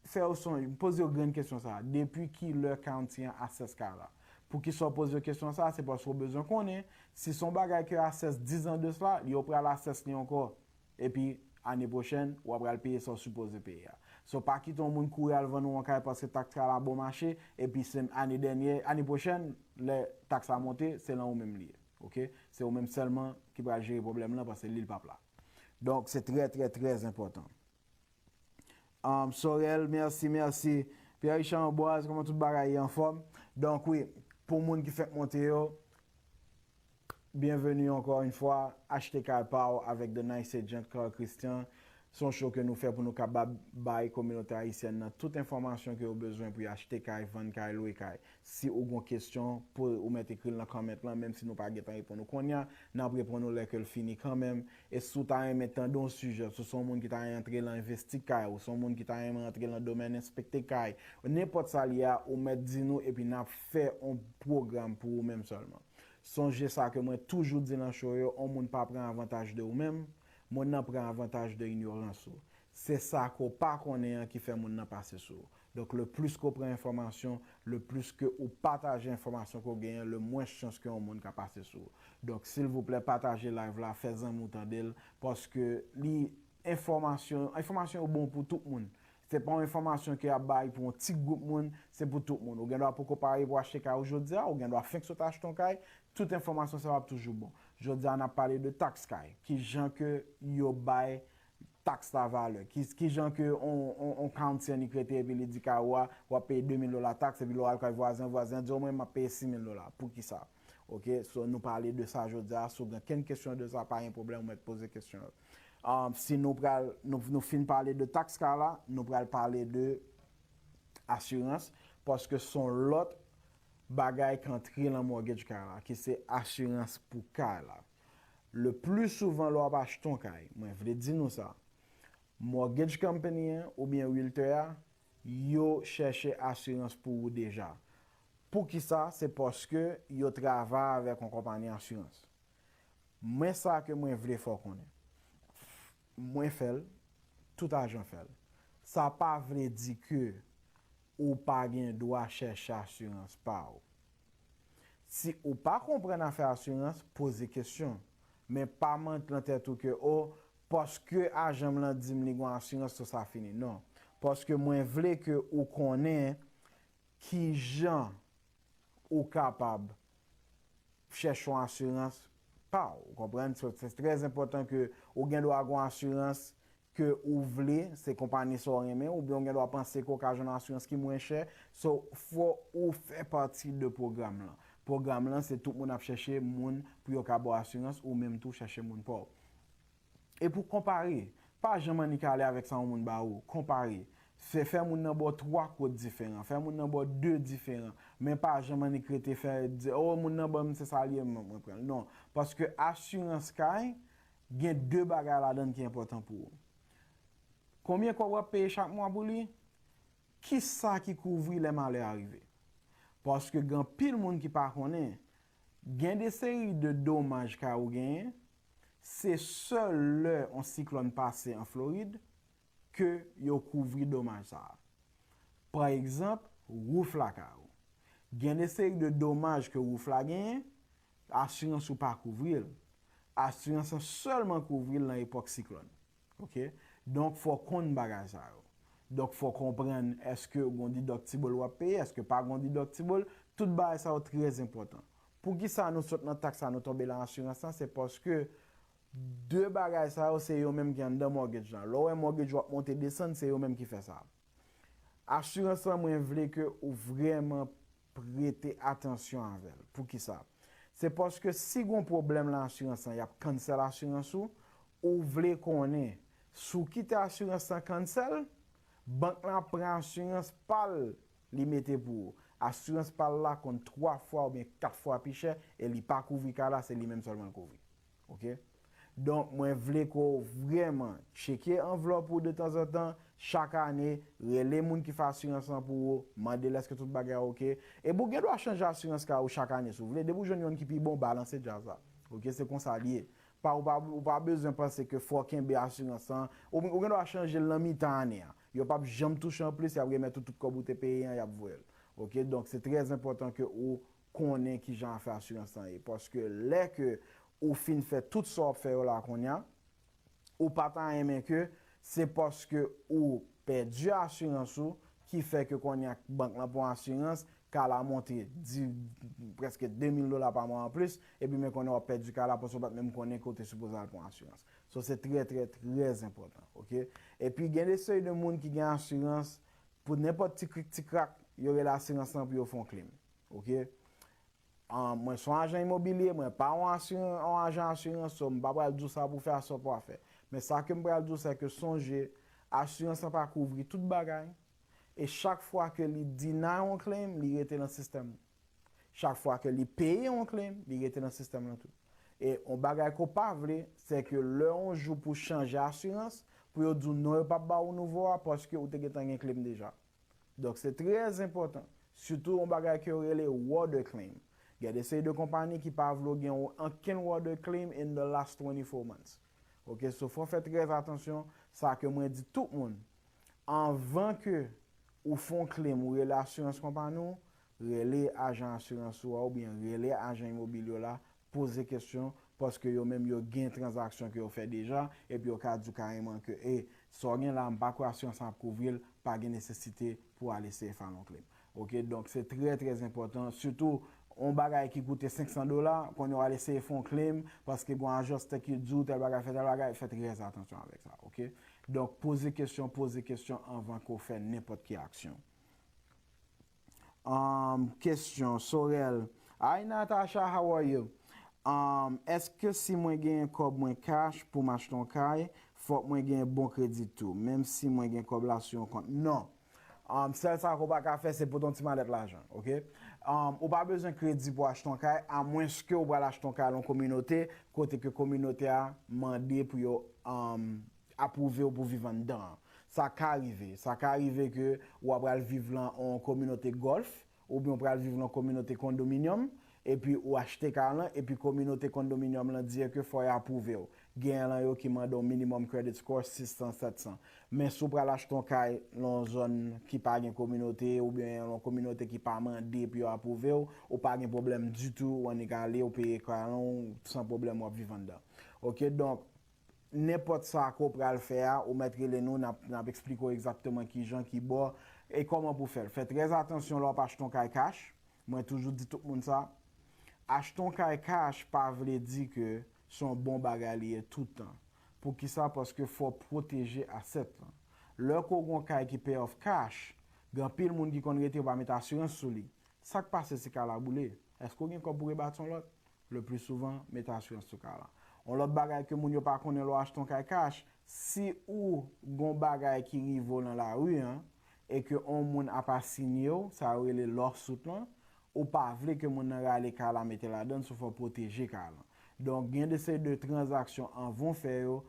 fè yo sonje, poze yo grenn kesyon sa a. Depi ki lè county an assess kay la? Poukisa w poze yo kesyon sa a? Se paske w bezwen konnen, si se yon bagay ke yo assess diz an de cela, yo pral assess li ankò. Epi, ane pwochèn, w ap pral peye sa w sipoze peye a. So, pa kite yon moun kouri al vann ou yon kay paske taks kay la bon mache, epi se ane dènye, ane pwochèn, lè taks la monte, se lan ou menm li ye. Ok? Se ou menm sèlman ki pral jere pwoblèm lan paske li, li p ap la. Donk, se trè, trè, trè enpòtan. Um, Sorel, mèsi, mèsi. Pierre Richard Amboise, kòman tout bagay ye, anfòm? Donk, wi, pou moun ki fèk monte yo, byenveni ankò yon fwa. Achte kay pa w avèk The Nice Agent Carl Christian. Se yon show ke nou fè pou nou kapab bay kominote ayisyèn nan tout enfòmasyon ke yo bezwen pou yo achte kay, vann kay, lwe kay. Si ou gen kesyon, pou ou mèt ekri l nan comment lan, menm si nou pa gentan reponn ou kounye a, n ap reponn ou lè ke l fini kanmenm. E si w ta renmen tande yon sijè, si w se yon moun ki ta renmen antre lan envesti kay, ou se yon moun ki ta renmen antre lan domèn enspekte kay, nenpòt sa l ye a, ou mèt di nou, epi n ap fè yon pwogram pou ou menm sèlman. Sonje sa ke mwen toujou di nan show yo, yon moun pa pran avantaj de ou menm, moun nan pran avantaj de inyorans ou. Se sa ke w pa konnen an ki fè moun nan pase sou ou. Donk, le plis ke w pran enfòmasyon, le plis ke ou pataje enfòmasyon ke w genyen, le mwens chans ke yon moun ka pase sou ou. Donk, silvouplè, pataje live la, fè zanmi w tande l, paske li, enfòmasyon, enfòmasyon yo bon pou tout moun. Se pa yon enfòmasyon ke y ap bay pou yon ti gwoup moun, se pou tout moun. Ou gen dwa poko pare pou achte kay ou jodi a, ou gen dwa fenk sot achte yon kay, tout enfòmasyon sa yo ap toujou bon. Jodi a, n ap pale de taks kay, ki jan ke yo bay taks la valè, ki, ki jan ke on, on, on county an li krete epi li di kay ou a, w ap peye de mil dola taks, epi lè w al kay vwazen an, vwazen an di w, mwen, m ap peye sis mil dola. Poukisa? Ok, so nou pale de sa jodi a. Si w gen kenn kesyon de sa, pa gen pwoblèm, ou mèt poze kesyon yo. Um, si nou pral, nou, nou fin pale de taks kay la, nou pral pale de asirans, paske se yon lòt bagay k antre lan mortgage kay la, ki se asirans pou kay la. Le pli souvan, lè w ap achte yon kay, mwen vle di nou sa, mortgage company an oubyen realtor a, yo chèche asirans pou ou deja. Poukisa? Se paske yo travay avèk yon konpayi asirans. Men sa ke mwen vle fè w konnen. Mwen fè l, tout ajan fè l. Sa pa vle di ke ou pa gen dwa chèche asirans pa w. Si ou pa konprann afè asirans, poze kesyon. Men pa mete lan tèt ou ke, o, paske ajan m lan di m li gen asirans, so sa fini. Non. Paske mwen vle ke ou konnen kijan ou kapab chèche yon asirans pa w. Ou konprann? So, se trè enpòtan ke ou gen dwa gen yon asirans ke ou vle, se konpayi sa w renmen, oubyen ou gen dwa panse ke w ka jwenn yon asirans ki mwen chè. So, fò ou fè pati de pwogram lan. Pwogram lan, se tout moun ap chèche moun pou yo ka ba w asirans, ou menm tou chèche moun pa w. E pou konpare, pa janm annik ale avèk sa yon moun ba ou. Konpare. Se fè moun nan ba w twa quote diferan, fè moun nan ba w de diferan, men pa janm annik rete fè di, oh, moun nan ban m se sa l ye, mwen, mwen pran l. Non, paske asirans kay gen de bagay ladan l ki enpòtan pou ou. Konbyen kòb w ap peye chak mwa pou li? Kisa ki kouvri lè malè a rive? Paske gen anpil moun ki pa konnen, gen de seri de domaj kay ou genyen, se sèl lè yon siklòn pase an Florid ke yo kouvri domaj sa a. Pa egzanp, wouf lakay ou. Gen de seri de domaj ke wouf la genyen, asirans ou pa kouvri l. Asirans lan sèlman kouvri l nan epòk siklòn. Oke? Donk, fò w konn bagay sa yo. Donk, fò w konprann èske gon deductible w ap peye, èske pa gon deductible. Tout bagay sa yo trè enpòtan. Poukisa nou sot nan taks la, nou tonbe nan asirans lan? Se paske de bagay sa yo, se yo menm ki anndan mortgage lan. Lè w wè mortgage ou ap monte desann, se yo menm ki fè sa. Asirans lan, mwen vle ke ou vrèman prete atansyon avè l. Poukisa? Se paske si gon pwoblèm nan asirans lan, y ap cancel asirans ou, ou vle konnen, si w kite asirans lan cancel, bank lan ap pran asirans pa l li mete pou ou. Asirans pa l la konn twa fwa oubyen kat fwa pi chè e li pa kouvri kay la, se li menm sèlman l kouvri. Oke? Donk, mwen vle ke w vrèman tcheke anvlòp ou detanzantan, chak ane, rele moun ki fè asirans lan pou ou, mande l èske tout bagay oke. Epi w gen dwa chanje asirans kay ou chak ane si w vle, depi w jwenn youn ki pi bon, balanse djaz la. Oke, se konsa l ye. Pa, ou pa, ou pa bezwen panse ke fò w kenbe asirans lan, ou, ou gen dwa chanje l nan mitan ane a. Yo p ap janm touche anplis, y ap remèt ou tout kòb ou te peye an, y ap voye l. Oke, donk se trè enpòtan ke ou konnen kijan afè asirans lan ye. Paske lè ke ou fin fè tout sa w ap fè yo la kounye a, ou pa ta renmen ke se paske ou pèdi asirans ou ki fè ke kounye a bank lan pran asirans, kay la monte di, prèske de mil dola pa mwa anplis, epi men kounye a w ap pèdi kay la paske w pa t menm konnen ke w te sipoze al pran asirans. So, se trè, trè, trè enpòtan, oke? Epi gen de seri de moun ki gen asirans, pou nenpòt ti krik ti krak, yo rele asirans lan pou yo fè yon claim. Oke? An, mwen se yon ajan imobilye, mwen pa yon asiran-, yon ajan asirans, so m pa pral di w sa pou w fè, sa w pa fè. Men sa ke m pral di w, se ke sonje, asirans lan pa kouvri tout bagay. E chak fwa ke li deny yon claim, li rete nan sistèm ou. Chak fwa ke li peye yon claim, li rete nan sistèm lan tou. E yon bagay ke w pa vle, se ke lè yon jou pou chanje asirans, pou yo di w non, yo p ap ba ou nouvo a, paske ou te gentan gen claim deja. Donk, se trè enpòtan. Sitou yon bagay ke yo rele reorder claim. Gen de seri de konpani ki pa vle w gen ankenn reorder claim in the last twenty-four months. Oke, so fò w fè trè atansyon, sa ke mwen di tout moun. Anvan ke ou fè yon claim, ou rele asirans konpani w, rele ajan asirans ou a oubyen rele ajan imobilye w la, poze kesyon, paske yo menm yo gen tranzaksyon ke yo fè deja, epi yo ka di w kareman ke, e, sa w gen la, m pa kwè asirans lan ap kouvri l, pa gen nesesite pou w al eseye fè yon claim. Oke, donk se trè, trè enpòtan, sitou yon bagay ki koute senk san dola, kounye a w al eseye fè yon claim, paske gen yon ajustè ki di w tèl bagay fè tèl bagay, fè trè atansyon avèk sa, oke? Donk, poze kesyon, poze kesyon anvan ke w fè nenpòt ki aksyon. Um, kesyon, Sorel. Hi Natasha, how are you? Um, èske si mwen genyen kòb mwen cash pou m achte yon kay, fòk mwen genyen bon kredi tou, menm si mwen gen kòb la sou yon kont? Non. Um, sèl sa ke w pa ka fè, se pote yon ti malèt lajan, oke? Um, ou pa bezwen kredi pou achte yon kay, amwenske ou pral achte yon kay nan yon kominote, kote ke kominote a mande pou yo, um, apwouve w pou viv anndan an. Sa ka rive. Sa ka rive ke w ap pral viv lan yon kominote gòlf, oubyen w pral viv lan yon kominote kondominyòm, epi ou achte kay lan, epi kominote kondominyòm lan di ke fò y apwouve w. Gen lan yo ki mande w minimum credit score sis san, sèt san. Men si w pral achte yon kay lan yon zòn ki pa gen kominote, oubyen lan yon kominote ki pa mande pou yo apwouve w, ou pa gen pwoblèm ditou, ou annik ale, ou peye kay lan, ou san pwoblèm, w ap viv anndan. Oke, donk, nenpòt sa ke w pral fè a, ou mèt rele nou, n ap, n ap eksplike w egzakteman kijan, ki bò, e kòman pou w fè l. Fè trè atansyon lè w ap achte yon kay cash. Mwen toujou di tout moun sa. Achte yon kay cash pa vle di ke se yon bon bagay li ye tout tan. Poukisa? Paske fò w pwoteje asset lan. Lè ke w gen yon kay ki pay off cash, gen anpil moun ki konn rete yo pa met asirans sou li. Sa k pase si kay la boule? Èske w gen kòb pou rebati yon lòt? Le pli souvan, mete asirans sou kay la. Yon lòt bagay ke moun yo pa konnen lè w achte yon kay kach, si ou gon bagay ki rive w nan lari an, e ke yon moun ap asinye w, sa yo rele lawsuit lan, ou pa vle ke moun nan rale kay la mete ladann, so fò w pwoteje kay lan. Donk, gen de seri de tranzaksyon anvan w fè yo,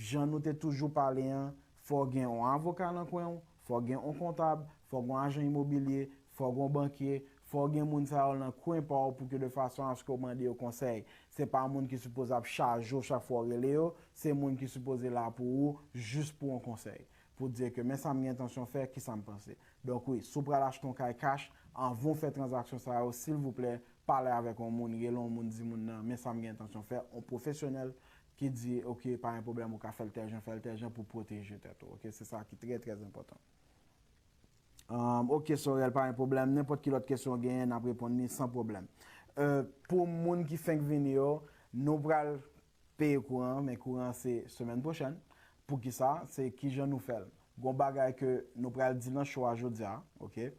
jan nou te toujou pale an, fò w gen yon avoka nan kwen w, fò w gen yon kontab, fò w gen yon ajan imobilye, fò w gen yon bankye, fò w gen moun sa yo nan kwen pa w pou ke de fason aske w mande yo konsèy. Se pa moun ki sipoze ap chaje w chak fwa w rele yo, se moun ki sipoze la pou ou, jis pou yon konsèy. Pou di ke men sa m gen entansyon fè, ki sa m panse. Donk wi, si w pral achte yon kay kach, anvan w fè tranzaksyon sa yo, silvouplè, pale avèk yon moun, rele yon moun, di moun nan, men sa m gen entansyon fè, yon pwofesyonèl ki di, oke, pa gen pwoblèm, ou ka fè l tèl jan, fè l tèl jan pou pwoteje tèt ou, oke? Se sa ki trè, trè enpòtan. Um, oke, Sorel, pa gen pwoblèm. Nenpòt ki lòt kesyon w genyen, n ap reponn li san pwoblèm. Euh, pou moun ki fenk vini yo, nou pral peye kouran, men kouran se semèn pwochèn. Poukisa? Se kijan nou fè l. Gon bagay ke nou pral di nan show a jodi a, oke?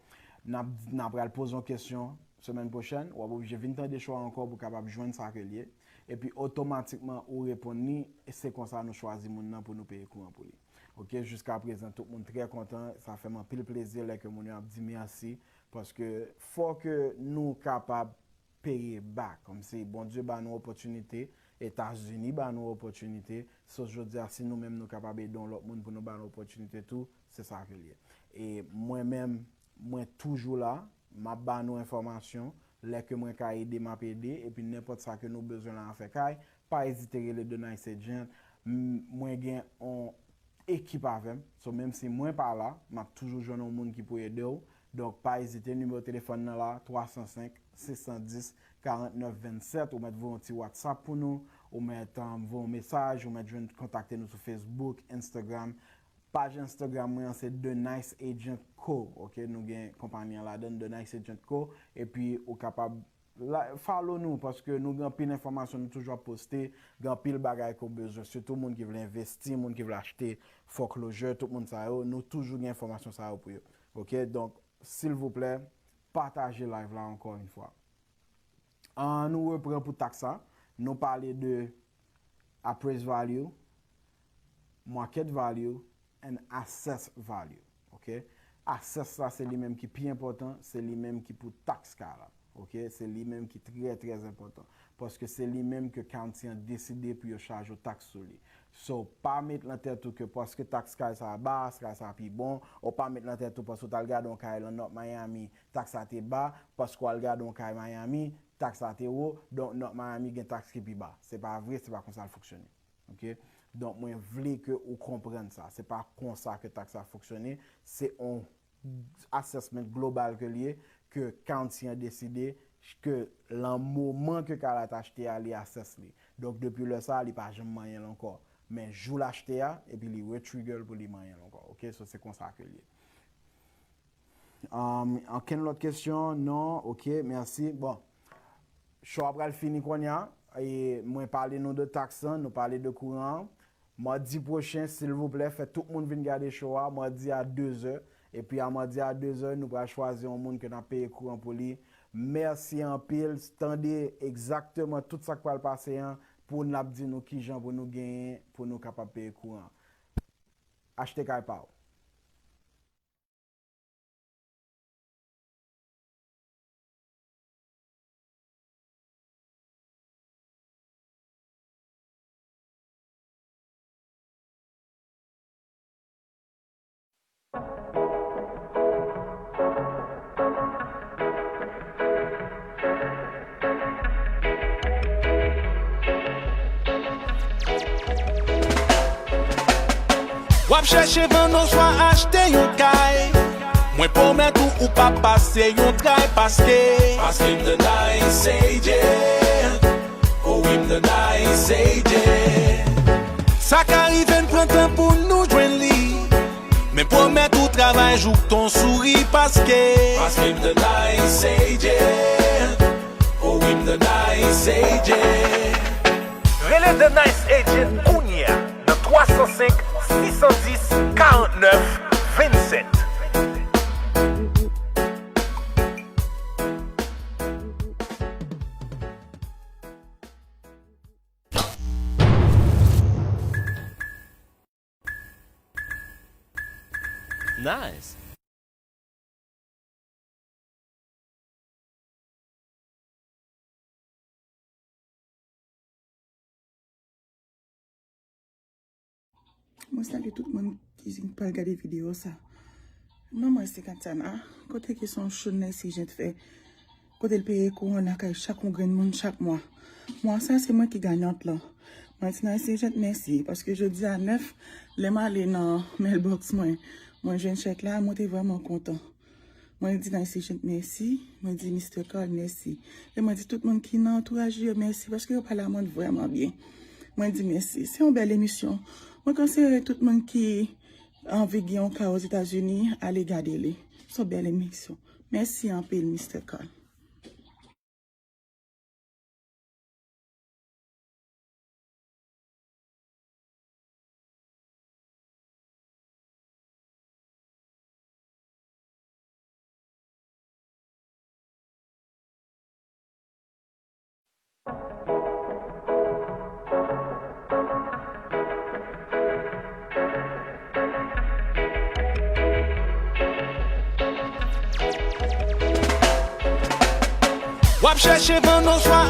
N ap, n ap pral poze yon kesyon semèn pwochèn, w ap oblije vin tande show a ankò pou w kapab jwenn sa ke l ye. Epi otomatikman ou reponn li, e se konsa nou chwazi moun nan pou nou peye kouran pou li. Oke, jiska prezan tout moun trè kontan, sa fè m anpil plezi lè ke moun yo ap di mèsi, paske fò ke nou kapab peye ba, kòmsi Bondye ba nou opòtinite, Etazini ba nou opòtinite, so jodi a si nou menm nou kapab ede yon lòt moun pou nou ba l opòtinite tou, se sa ke l ye. E mwen menm, mwen toujou la, m ap ba nou enfòmasyon, lè ke mwen ka ede, m ap ede, epi nenpòt sa ke nou bezwen nan afè kay, pa ezite rele The Nice Agent. M, mwen gen yon ekip avè m. So, menm si mwen pa la, m ap toujou jwenn yon moun ki pou ede w. Donk, pa ezite, nimewo telefòn nan la, twa san senk, sis san dis, karant nèf vennsèt. Ou mèt voye yon ti WhatsApp pou nou. Ou mèt, um, voye yon mesaj. Ou mèt jwenn kontakte nou sou Facebook, Instagram. Paj Instagram mwen an se The Nice Agent Co. Oke, nou gen konpayi an ladan, The Nice Agent Co. Epi ou kapab la, follow nou, paske nou gen anpil enfòmasyon nou toujou ap poste, gen anpil bagay ke w bezwen, sitou moun ki vle envesti, moun ki vle achte foreclosure, tout moun sa yo, nou toujou gen enfòmasyon sa yo pou yo. Oke, donk, silvouplè, pataje live la ankò yon fwa. An nou repran pou taks sa, nou pale de appraised value, market value, and assessed value. Oke? Assessed la, se li menm ki pi enpòtan, se li menm ki pou taks kay la. Oke? Se li menm ki trè, trè enpòtan. Paske se li menm ke county an deside pou yo chaje w taks sou li. So, pa met nan tèt ou ke paske taks kay sa a ba, kay sa a pi bon, ou pa met nan tèt ou paske w t al gade yon kay nan North Miami, taks la te ba, paske w al gade yon kay Miami, taks la te wo, donk North Miami gen taks ki pi ba. Se pa vre, se pa konsa l fonksyone. Oke? Donk, mwen vle ke ou konprann sa. Se pa konsa ke taks la fonksyone. Se yon assessment global ke l ye, ke county an deside ke lan moman ke kay la t achte a, li assess li. Donk, depi lè sa a, li pa janm manyen l ankò. Men jou l achte a, epi li retrigger l pou li manyen l ankò. Oke? So, se konsa ke l ye. Um, ankenn lòt kesyon? Non? Oke, mèsi. Bon, show a pral fini kounye a. E mwen pale nou de taks lan, nou pale de kouran an. Madi pwochen, silvouplè, fè tout moun vin gade show a, madi a dezè. Epi a madi a dezè, nou pral chwazi yon moun ke n ap peye kouran pou li. Mèsi anpil. Tande egzakteman tout sa k pral pase an pou n ap di nou kijan pou nou genyen, pou nou kapab peye kouran. Achte kay pa w. W ap chèche vann oswa achte yon kay? Mwen pwomèt ou, ou p ap pase yon tray paske, paske m The Nice Agent. Oh wi, m The Nice Agent. Sa ka rive n pran tan pou nou jwenn li, men pwomèt ou travay jouk ton souri paske, paske m The Nice Agent. Oh wi, m The Nice Agent. Rele The Nice Agent kounye a nan twa san senk, sis san dis, karant nèf vennsèt. Nice. Mwen salye tout moun ki pral gade videyo sa. Non, mwen se Katiana. Kote ki son show Nèsi Jent fè? Kote l peye kowona kay chak yon grenn moun chak mwa. Mwa sa se mwen ki ganyant lan. Mwen di Nèsi Jent mèsi paske jodi a nèf, lè m ale nan mailbox mwen, mwen jwenn chèk la, mwen te vrèman kontan. Mwen di Nèsi Jent mèsi, mwen di Mister Carl mèsi. E mwen di tout moun ki nan antouraj li yo mèsi paske yo pale a mwen vrèman byen. Mwen di mèsi. Se yon bèl emisyon. Mwen konseye tout moun ki anvi gen yon kay Ozetazini, ale gade li. Se yon bèl emisyon. Mèsi anpil, Mister Carl. W ap chèche vann oswa